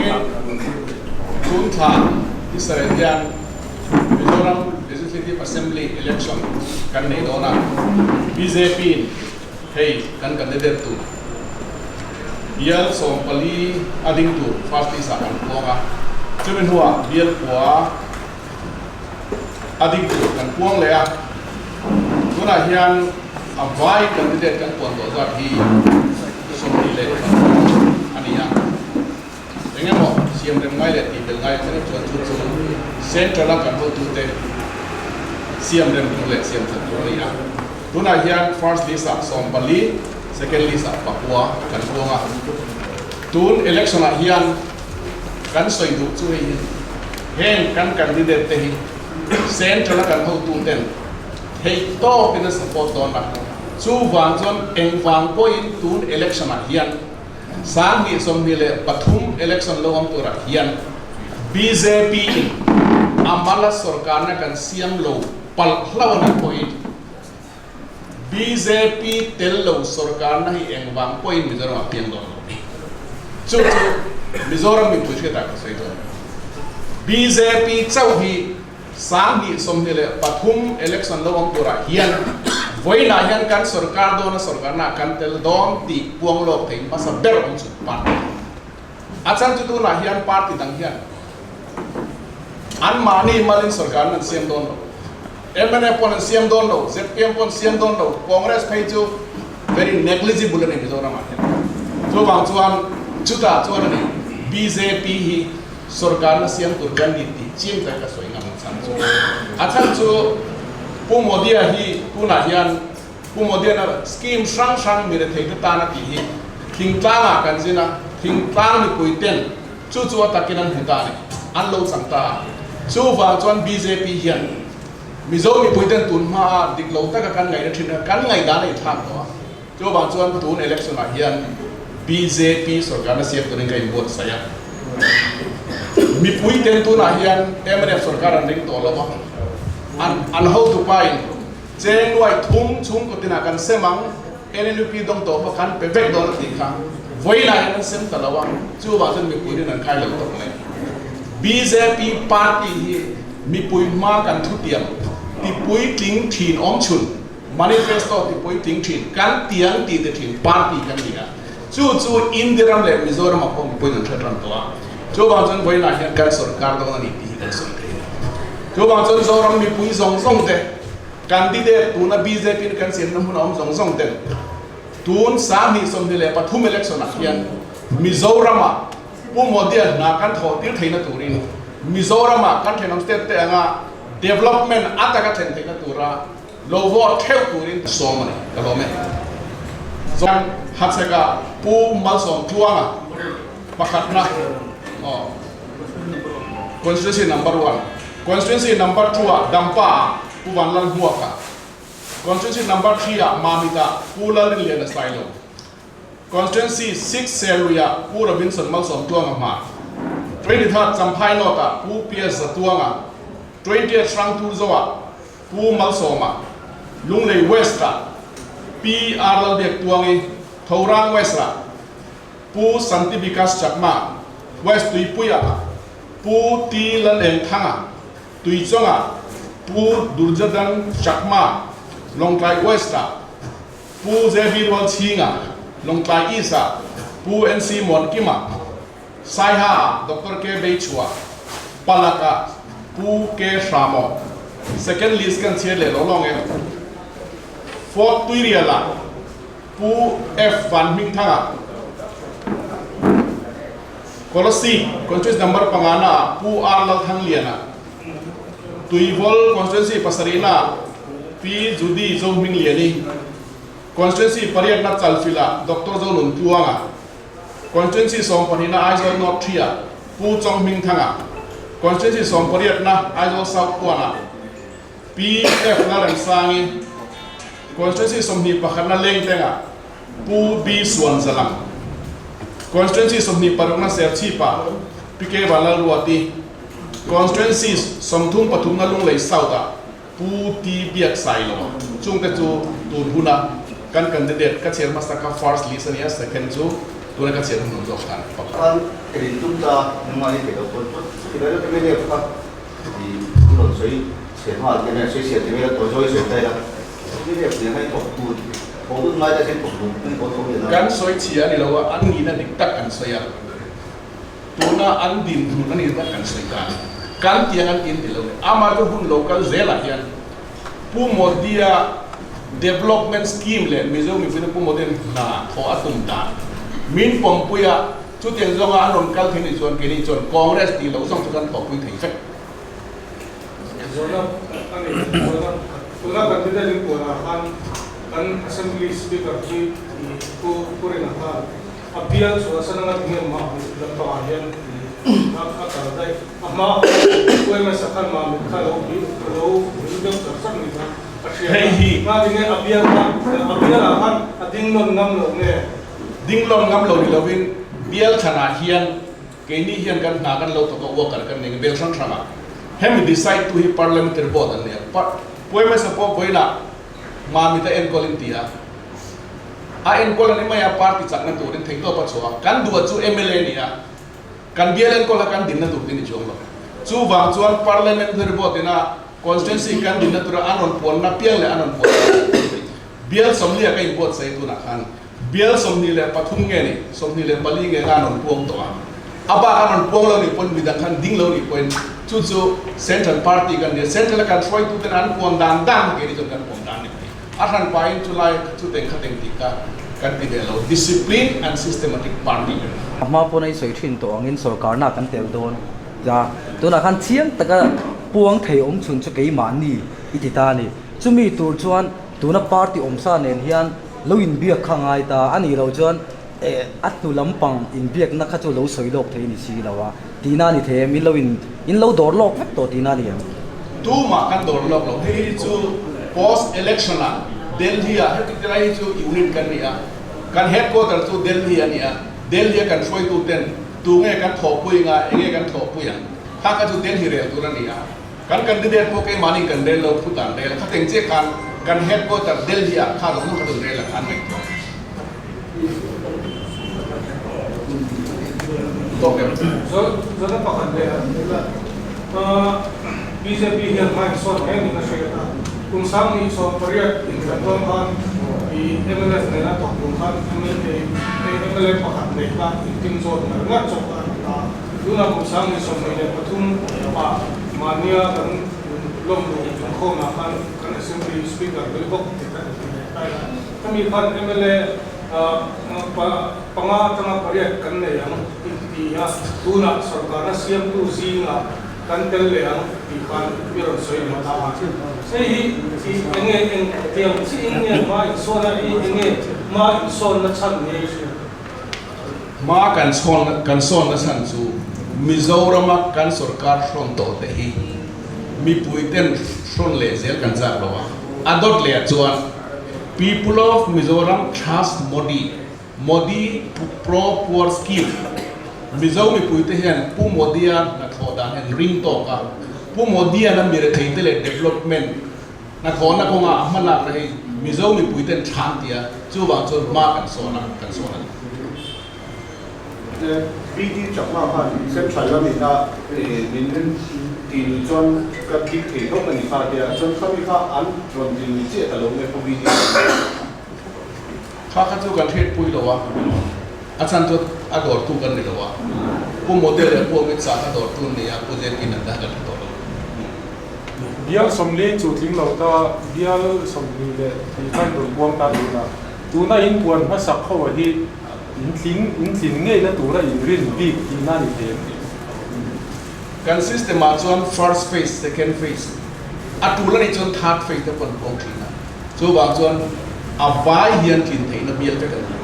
Chuvangin tun thla Israel hian Mizoram Legislative Assembly Election kan nei dawn a, bjp in hei kan candidate tur bial 14 a ding tur first list ah kan puang a, chumi hnuah bial kua a ding tur kan puang leh a, tunah hian a vai candidate kan puan tawh zat hi 25 a ni a, eng emaw siam rem ngai leh tih belh ngai awm reng chuan chu chu central a kan hotute siam rem tur leh siam that tur a ni a, tunah hian first list ah 14, second list ah 9 kan puang a, tun election ah hian Kan sawi duh chu hei hi, heng kan candidate te hi central a kan hotu ten theih tawkin an support dawn a, chuvang chuan engvang pawhin tun election ah hian 2023 election lo awm turah hian bjp in a mala sorkarna kan siam lo palh hlauh a nih pawhin Bjp tel lo sorkarna hi engvang pawhin Mizoram ah piang dawn lo ni. Chu chu Mizoram mipui hriatah ka sawi dawn. Bjp chauh hi 2023 election lo awm turah hian vawiinah hian kan sorkar dawn a sorkarna ah kan tel dawn tih puang lawk thei hmasa ber awm chu party. A chhan chu tunah hian party dang hian anmahni malin sorkarna an siam dawn lo. Mnf pawn an siam dawn lo, zpm pawn siam dawn lo, Congress phei chu very negligible a ni Mizoram ah hian. Chuvang chuan chutah chuan a ni bjp hi sorkarna siam tur kan ni tih chiang tak ka sawi ngam a chhan chu. A chhan chu Pu Modi-a hi tunah hian Pu Modi-a scheme hrang hrang mi rethei te tan a tih hi thingtlang ah kan zin a, thingtlang mipui ten chu chu a takin an hmu ta a ni, an lo chang ta a. Chuvang chuan bjp hian Mizo mipui ten tun hma a dik lo taka kan ngaihna thin a, kan ngaihdan a inthlak tawh a. Chuvang chuan tun election ah hian bjp sorkarna siam turin ka inbuatsaih a. Mipui ten tunah hian mnf sorkar an ring tawh lo a, an an hotupa in Cheng nuai thum chhungkaw tinah kan sem ang, NLUP dawng tawh pawh kan pe vek dawn a tih kha vawiinah hian an sem ta lo a, chuvang chuan mipui rin an khai lo tawp mai. Bjp party hi mipui hma kan thutiam tipuitling thin awm chhun, manifesto tipuitling thin, kan tiang tih te thin party kan ni a, chu chu India ram leh Mizoram ah pawh mipuiin an hre tan tawh a, chuvang chuan vawiinah hian kan sorkar dawn a ni tih hi kan sawi thei a ni. Chuvang chuan Zoram mipui zawng zawng te, candidate tuna bjp in kan siamna hmun a awm zawng zawng ten tun 2023 election ah hian Mizoram ah Pu Modi-a hna kan thawh tir theihna turin Mizoram ah kan thenawm state te anga development a taka thlen theihna tura lo vote theuh turin sawm a ni. Ka lawm e. Zoram Hachhek-ah Pu Malsawmtluanga pakhatna aw. Constituency number one, Constituency number two ah Dampa ah Pu Vanlalhmuaka, Constituency number three ah Mamit ah Pu Lalrinliana Sailo, Constituency six Serlui ah Pu Robinson Malsawmtuanga hma, 23rd Champhai North ah Pu PS Zatuanga, 20th Hrangturzo ah Pu Malsawma, Lunglei West ah Pi R Lalbiaktuangi, Thorang West ah Pu Santi Vikas Chakma, West Tuipuia, Pu T Lalengthanga, Tuichawngah, Pu Durjadan Chakma, Lawngtlai West-ah, Pu JB Rualchhinga, Lawngtlai East-ah, Pu NC Muankima, Saiha-ah, Doctor K Beichhua, Palak-ah, Pu K Hramo, Second list kan chhiar leh lo lawng em? Fourth Tuirial-ah, Pu F Van Hmingthanga, Kolasib Constituency Number pangana ah Pu R Lalthangliana, Tuivawl Constituency pasarihna ah Pi Judy Zohmingliani, Constituency pariatna Chalfilh ah Doctor Zonuntluanga, Constituency sawmpahnihna Aizawl North 3 ah Pu Chawnghmingthanga, Constituency sawmpariatna Aizawl South 1 ah Pi F Lalremsangi, Constituency 21 na Lengtengah Pu B Suanzalang, Constituency 26 na Serchhipah Pi K Vanlalruati, Constituency 33 na Lunglei South-ah Pu T Biaksailo. Chungte chu tun huna kan candidate ka chhiar hmasa kha first list a ni a, second chu tuna ka chhiar hun awm zawk khan pakhat. Khelh in tum ta engmah ni thei lo pawn chuan chuti lai chuan mnf kha i i rawn sawi chhe nghal te nen sawi chhiat ti mai la tawi zawi sawi ta ila mnf nen khan i thawk dun thawk dun ngai ta sin thawk dun an thawk tho nen a. Kan sawi chhia a ni lo a, an nihna dik tak kan sawi a, tuna an dinhmun a nih tak kan sawi ta a ni. Kan tiang an tin ti lo e. Amah chu hun lo kal zelah hian Pu Modi-a development scheme leh Mizo mipuite Pu Modi-a'n hna thawh a tum dan min pawmpui a, chutiang zawnga an rawn kal thei nih chuan keini chuan Congress tih loh zawng chu kan thawhpui thei vek. Zawhna a nei a, zawhna pakhat. Tuna kan candidate in puanah khan kan Assembly Speaker hi Pu Pu Ringa khan a bial chhuahsan anga tinge mah lampangah hian a kal daih. A hma khan UMS a khan Mamit kha lo bi lo ring deuh char char ni kha a hriat a. Nga tinge a bial kha a bial ah khan a ding lawn ngam lo nge? Ding lawn ngam lo ni lovin bial chhanah hian keini hian kan hna kan lo thawk a worker kan nei bel hrang hrang a. Hemi decide tu hi parliamentary board an nei a. UMS a pawh vawiinah Mamit a enkawl in ti a. A enkawl a ni mai a party chakna turin theihtawp a chhuah a. Kan duh a chu mla a ni a. Kan bial enkawl a kan dinna tur te ni chuang lo. Chuvang chuan Parliamentary Board ina Constituency kan dinna tura an rawn puanna piang leh an rawn puan piang tur hi bial 40 a ka inbuatsaih tunah khan bial 23 nge ni 24 nge nga an rawn puang tawh a. A bak an rawn puang lo nih pawhin midang khan ding lo nih pawhin chu chu Central Party kan nia. Central a kan hruaitu ten an puan dan dan kha keini chuan kan puan dan ni mai. A hran pahin chu lai chu teng kha teng tih kha kan ti ve lo, discipline and systematic party kan ni. A hma pawn a i sawi thin tawh angin sorkarna kan tel dawn a, tunah khan chiang taka puang thei awm chhun chu keimahni i ti ta a ni. Chumi tur chuan tuna party awmsa nen hian lo inbiak kha ngai ta a nih loh chuan a hnu lampang inbiakna kha chu lo sawi lawk thei a ni si lo a, tihna a ni thei em? In lo in in lo dawr lawk vek tawh tihna a ni em? Tumah kan dawr lawk lo. Hei hi chu post election ah Delhi ah heti tilai hi chu unit kan ni a, kan headquarter chu Delhi a ni a, Delhi a kan hruaitu ten tunge kan thawhpui anga enge kan thawhpui ang kha kha chu Delhi rel tur a ni a, kan candidate pawh keimahni kan rel lo phut an rel a, khateng chiah khan kan headquarter Delhi ah kha zawng zawng kha chu rel ang an ngaihtuah. Zawhna pakhat leh bjp hian hma insawn hle niin a hriat a, kum 2018 inthlan dawn khan i mnf nena thawk dun khan mla mla pakhat nei kha intin zawt ngar ngar chawk a ni ta. Tunah kum 2023 ah mahnia kan lawmluh inkhawmah khan kan Assembly Speaker hlui bawk ti kha inti leh ta ila. Hemi khan mla panga atanga pariat kan nei ang inti a, tunah sorkarna siamtu zingah kan tel leh ang tih khan i rawn sawi leh ta a. Hei hi i enge eng tiang chiah in nge hma insawn a, i enge hma insawnna chhan nge i hriat? Hma kan sawn kan sawnna chhan chu Mizorama kan sorkar hrawn tawh te hi mipui ten hrawn leh zel kan chak lo a, a dawt leh ah chuan People of Mizoram Trust Modi, Modi Pro Poor Scheme, Mizo mipuite hian Pu Modi-a hnathawh dan hian ring tawk a, Pu Modi-a'n a mirethei te leh development hnathawhna kawnga a hmalakna hi Mizo mipuiten tha an ti a, chuvang chuan hma kan sawn a, kan sawn a ni. BD Chakma khan Central lamin a min ti lui chuan ka tling thei hlawk a ni kha tia chuan khami kha an rawn ti lui chiah ta lo nge pu BD Chakma. Kha kha chu kan hriatpui lo a, a chhan chu a dawrtu kan ni lo a, Pu Modi leh Pu Amit Shah kha dawrtu an ni a, Pu JP Nadda kan hre tawh lo. Bial 40 chu tling lo ta, bial 22 kha in rawn puang ta tun a, tuna in puan hmasak ho a hi In tling, in tlin ngeina tura in rin bik tihna a ni thei em tih? Kan system ah chuan first phase, second phase, a tul a nih chuan third phase te pawh an puang thin a. Chuvang chuan a vai hian tlin theihna bial vek an ni.